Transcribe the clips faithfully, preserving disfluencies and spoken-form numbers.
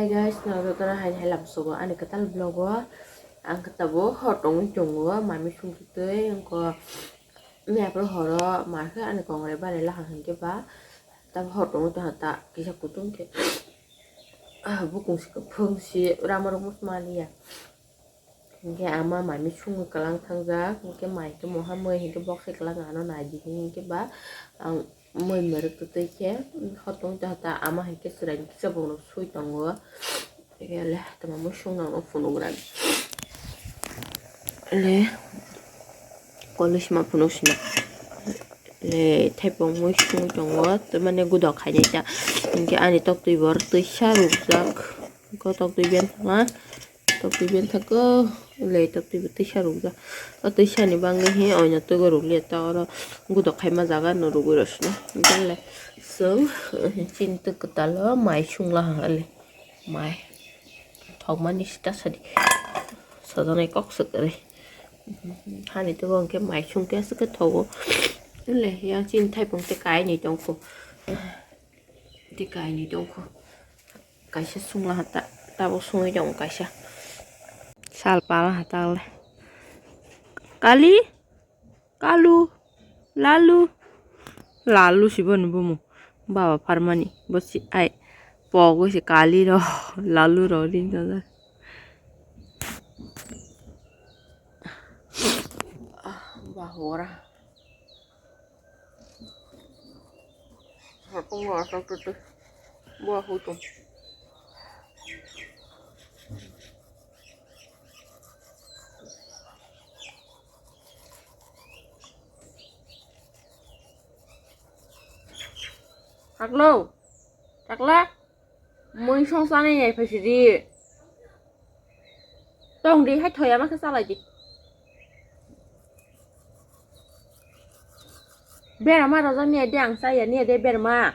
Guys, no jotono hai hai lamsogo ani kwtal vlog o. Ang khe tabuk hor tongwi tongo, mami sungtwi twi wngkha. Mia phuru horo ma khe ani kongrai bare lahang hinkhe ba tabuk hor tongwi tongkha ta kisa kutung khe. Ah, bukung si kwphwng si rama rok muchung maliya. Hinkhe ama mami sungwi kwlang thangjak, hinkhe mai khe moha mui hinkhe bok se kwlang ano naidi hinkhe ba ang mui mwrwk twtwi khe hotong jahata ama hinkhe chwraini kisa bongno swi tongo. Hinkhe le tamo mui sung nangno phunugrani le kolisma phunuk sina le thaipung mui sung tongo, mane gudok khainai ta hinkhe ani toktwi bo twisa rukjak, toktwi ben thangma. Toktwi ben thangkhe le toktwi bo twisa rukjak. O twisani bagwi he oina twgo rukliya ta oro gudok khaima jaga no rwgwi rw sino. Hinkhe le chwng chini twi kwtal o mai sungla ha le mai thokmani sita sadi sojaknai kok swk kwrwi. Hani twi bo hinkhe mai sungkhe aswk khe thogo. Le yang chini thaipung tei kainwi tongkho. Tei kainwi tongkho. Kaisa sungla ha ta, tabuk sungwi tongo kaisa. Sal pala ha ta le. Kali, Kalu, Lalu, Lalu si boni bumung. Baba pharmani, bo si ai. Pogwi si Kali ro, Lalu ro ring jajak. Ah, bahora. Hakung asal tutu. Buah hutum. Haklo. Takla. Mui song sanai nai phai sidi. Tong di hai thoya ma khe salai di. Berama rojak niya de ang chaya niya de berama.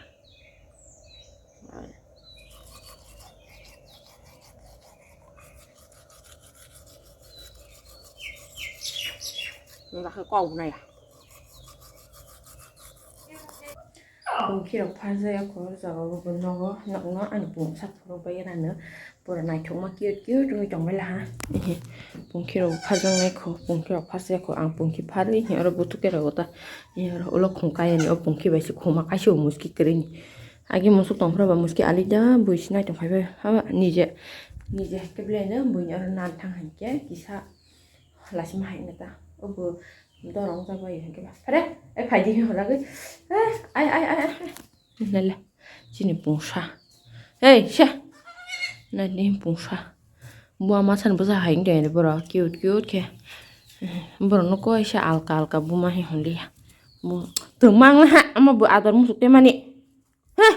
Nang khe kok naya. Bungkhi rok pharjak ya kho, o jaga o bo nogo, nokno ani bung sak phuru bai rano, pura naithokma cute cute wngwi tongbai laha. Ehe, bungkhi rok pharjak nai kho, bungkhi rok pharjak ya kho, ang bungkhi pharwi he oro buthuk ke rw ta, he oro ulo khum kaya ni o bungkhi bai se khuma kaisa o muski kwrwi ni. Agi musuk tong phuru ba muski alida bui se naithok phai bai haba nije, nije khe belai no bui ni oro nan thang hai khe kisa. Lasima hai na ta. Obo dorong jak bai hinkhe ba. Pare, ai phai di hora gwi. Eh, ai, ai, ai, ai. Nale, chini pungsa. Ei, se. Nani pungsa. Bua ma san bwsa hai de boro cute cute khe. Boro no koi se alka alka buma hi hon liya. Bu tongmang ha, ama bu ador musuk te mani. Heh.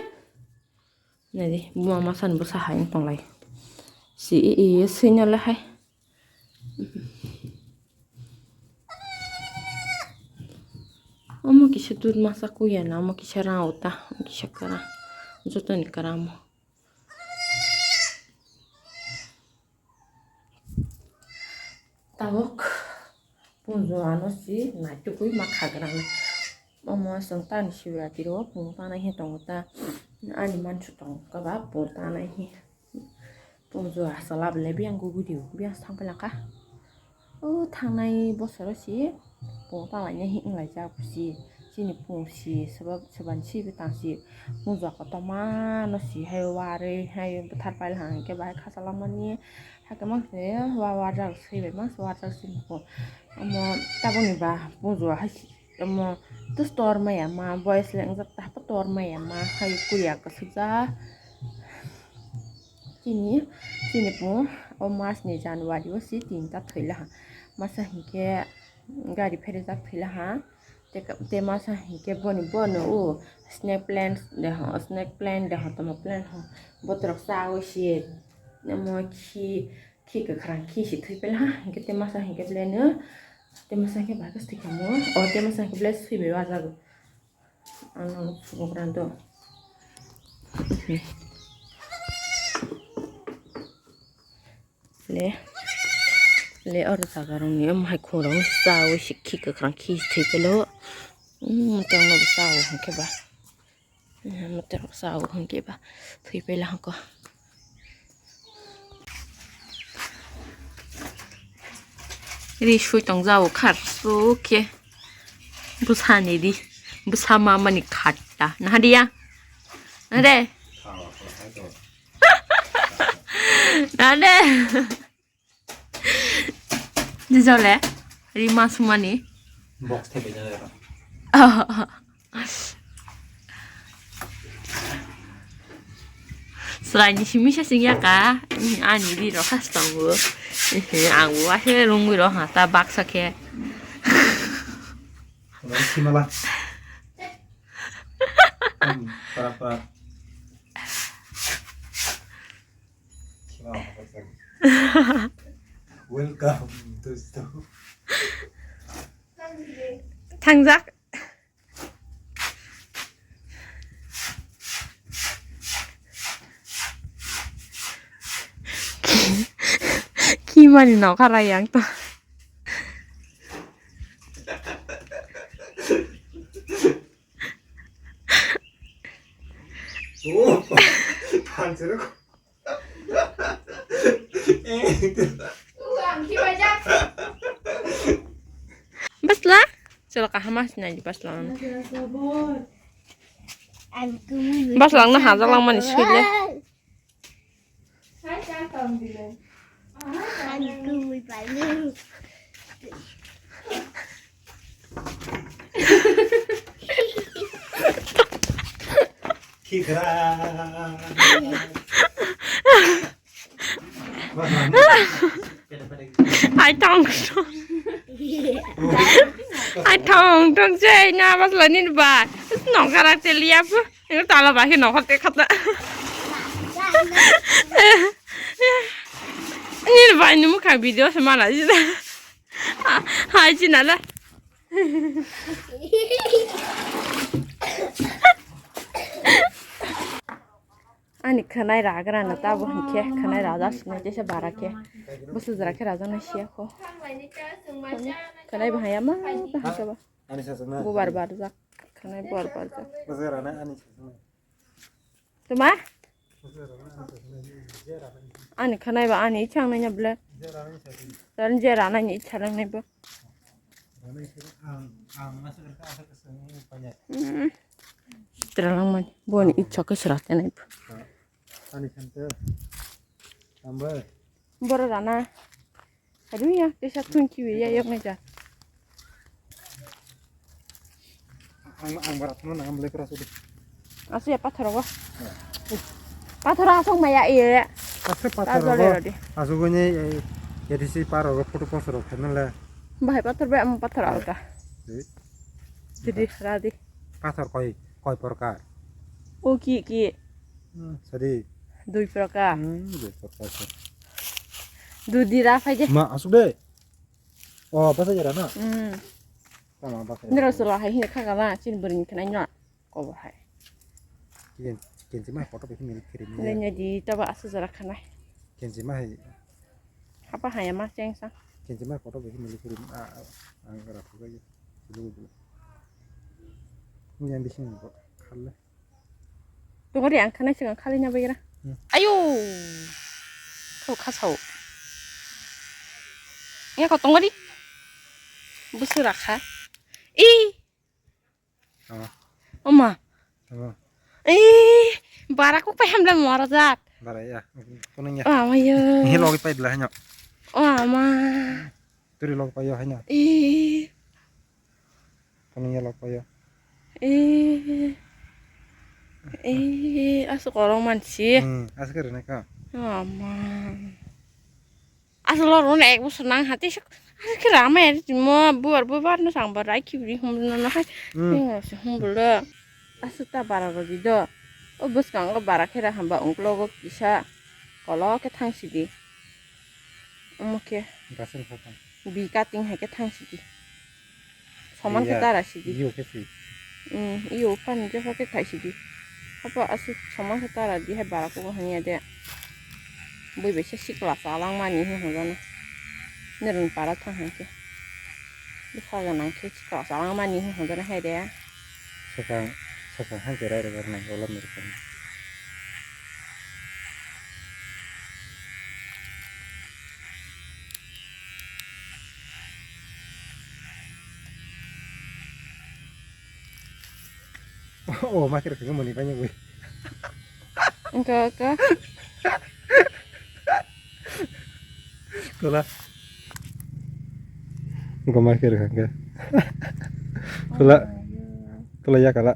Nadi, buma ma san bwsa hai tong lai. Si i i sui no le hai. Omo kisa dud masa kuya na, omo kisa rang uta, omo kisa kwrang. Joto ni kwrang mo. Tabuk punjo ano si naitukwi ma khagrang. Omo chwng tani Shivratri o pung tanai he tongo ta. Ani mansu tongo kaba pung tanai he. Punjo achwla belai biyang gugudi o, biyang thang pailangkha. O thangnai bosoro si pung tanglainai hinwi laijak si, chini pung si, soba, soban si bwtang si, punjo kotorma no si hai warwi hai bwthar pailangkha, hinkhe bahai khachalaimani, hakhe mangse wa warjak, swi bai mangse warjak chini pung. Omo tabukni ba punjo hai si. Omo tus tor maya ma boys le wngjak ta hapo tor maya ma hai kuya kwswkjak. Chini chini pung o mas ni January o si tinta thwilaha. Masa hinkhe gari pherijak thwilaha. Tei masa hinkhe boni bono o snake plant de ho, snake plant de ho, tamo plant ho. Botrok chawi si omo khi Khi kwkhwrang khi si thwi paila ha, hinkhe tei masa hinkhe belai no, tei masa hinkhe bahai khe thwi kha mo, o tei masa hinkhe belai thwi bai wajago. Ano phunukran do. Le, le oro jaga rok ni omo hai khung rok no chawi si khi kwkhwrang khi si thwi pailo. Umm, tei ono bo chawi hinkhe ba. Motor rok sa o hwnkhe ba thwi paila hwnkhe. Ri sui tong jao khar su khe. Bwsani ri. Bwsa mamani khatta. Naha diya? Nade? Nade? Jijole? Ri masumani? Box thai bai jale. Swraini simi se sing yaka, ani ri rok has tongo. Ang bo wahe rungwi rok ha ta baksa khe. Simala. Para para. Welcome, dosto. Thangjak. Kimani nokha rayang to. Oh, panchero. Basla? Chwla kaham ma sinai di basla. Basla ang na haja lang mani sui le. Ai tong tong. Ai tong tong je na basla ni ba. Nong karak te liap. Ino tala ba ke nong te khata. Ni ba ni mukha video se mana ji. Hai ji na la. Ani khwnai ragra no tabo hinkhe khwnai raja sini jesa bara khe bwswk jora khe raja no siya kho. Khwnai bahai ama bahai khe ba. Ani sasana. Bubar barjak khwnai bubar barjak. Bwswk rana ani sasana. Tuma? Ani khwnai ba ani ichang nanya ble. Dan je rana ni ichang nanya ba. Sitra langmani boni ichok ke sira tenai. Ani sante. Ambai. Boro rana. Aduh ya, kesa tun kiwi ya yok meja. Ang ang barat no nang amble kra sudu. Asu ya pathor go. Pathor asong maya iye. Asa pathor go. Asu go ni ya di si paro go photo post ro khenle. Bahai pathor be am pathor alta. Jadi radi. Pathor koi koi porkar. O ki ki. Sadi. Dui porkar. Dui porkar. Dudi ra phai de. Ma asuk de. O basa jara na. Tama basa. Nira sura hai hin kha kama chin buring khnai no. Ko bo hai. Ken ken ma photo bekhi mil kiri ni. Nanya di taba asu jara khnai. Ken ma hai. Hapa hai ma cheng sa. Ken ma photo bekhi mil kiri a ang ra phuga ye. Lu lu. Ni ambition ko khalle. Tungori ang khanai sing khalina baira. Ayo. Kau khasau. Nya ko tungori. Busu rakha. I. Oma. I. Bara kok pai hamla mora jat. Bara ya. Kunung ya. Ama yo. Ni logi pai bla hanyo. O ama. Turi logi pai yo hanyo. I. Kani yellow payo. Eh. Eh, asuk korong mansi. Hmm, asuk rene ka. Ama. Asuk lor rone ek bosor nang hati suk. Asuk kira ama ya mo buar buar no sang bar ai kibri hum no no hai. Hmm. Hum bolo. Asuk ta bara rodi do. O bwskango bara khera hamba ungklogo kisa kolo khe thangsidi. Omo khe. Gasen khakan. Bi cutting hai khe thangsidi. Soman khe tara sidi. Iyo khe si. Hmm, iyo phani jesa khe khai sidi. Apa asuk soman khe tara di hai bara khe bo hanya de. Bui bai se sikla chalang mani hwnjana. Nirun para thang hai khe. Bwkha gwnang khe sikla chalang mani hwnjana hai de. Sakang, sakang hang kerai rwgwk nai, ola mirwkani. Oh, ma kira kira mani banyak gue. Engka, engka. Tola. Engka ma kira engka. Tola. Tola ya kala.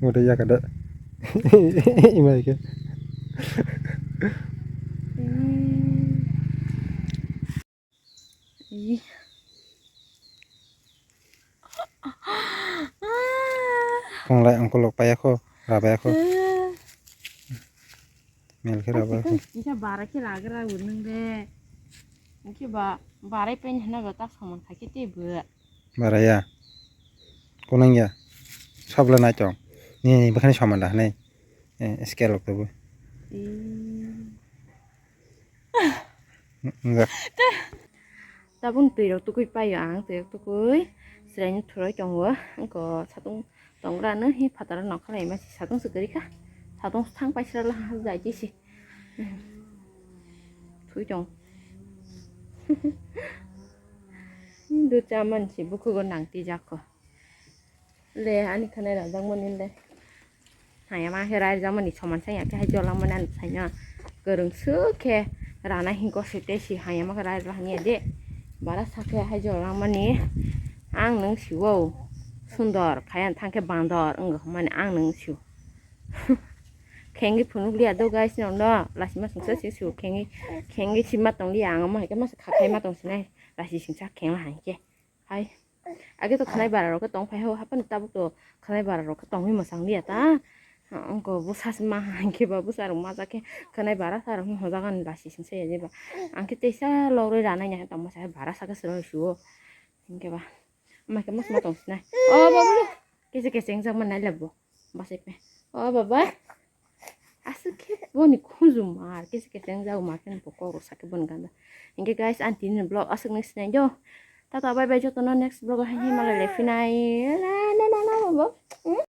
Udah ya kada. Ima ke. Ih. Konglai ongkolok payakho, rabayakho. Mel khe rabayakho. Kisa bara khe ragra wnung de. Khe ba barai pen hana ba ta saman kha khe te bw. Baraya. Konang ya. Sabla nai tong. Ni ni bakhani saman da hanai. Eh, scale rok tabo. Ih. Tabuk twi rok tukui paio ang, twi rok tukui chwraino thuroi tongo, wngkha satung tongra no hi phataro nokha lai ma si satung se kwrwi kha, satung thang paisra la ha jai si thui tong. Dut chamani si bukhugo nang twi jak kho. Le, ani khanai rajak mani le. Haya ma khe rai rajak mani soman sa ya khe hai jolak mani ani saino. Kwrwng swk khe rana hingko se te si haya ma khe rai rajak hanya de. Bara sa khe hai jolak mani. Ang nwng siwo sundor, khaya thang khe bandor, wngkha mani ang nwng siwo. Khengwi phunuk liya do guys no no. Lasi ma sungsa si siwo khengwi, khengwi si ma tong liya ang ma hai khe ma sa khakhai ma tong sinai. Lasi singsa khengma hai khe. Hai. Age to khanai bara rok khe tong phai ho, haphano tabuk to khanai bara rok khe tongwi mwchang liya ta. Ongko bwsa se ma hinkhe ba bwsa rok majak khe khanai bara sa rok hojak ani lasi singsa ya jeba. Ang khe teisa logwi ranai ya tongma sa bara sa khe swrwng suo. Hinkhe ba. Ama khe mosma tong sinai. O babu. Kese kese wngjak ma nai labo. Bachai pe. O baba. Aswk khe boni khunju mar kese kese wngjak mar khe bo kok rok sakhe boni ganda. Hinkhe guys, ang tini vlog aswk nung sinai do. Tata bye bye jotono next vlog o hai hai malai lai phinai. Na na na na bo.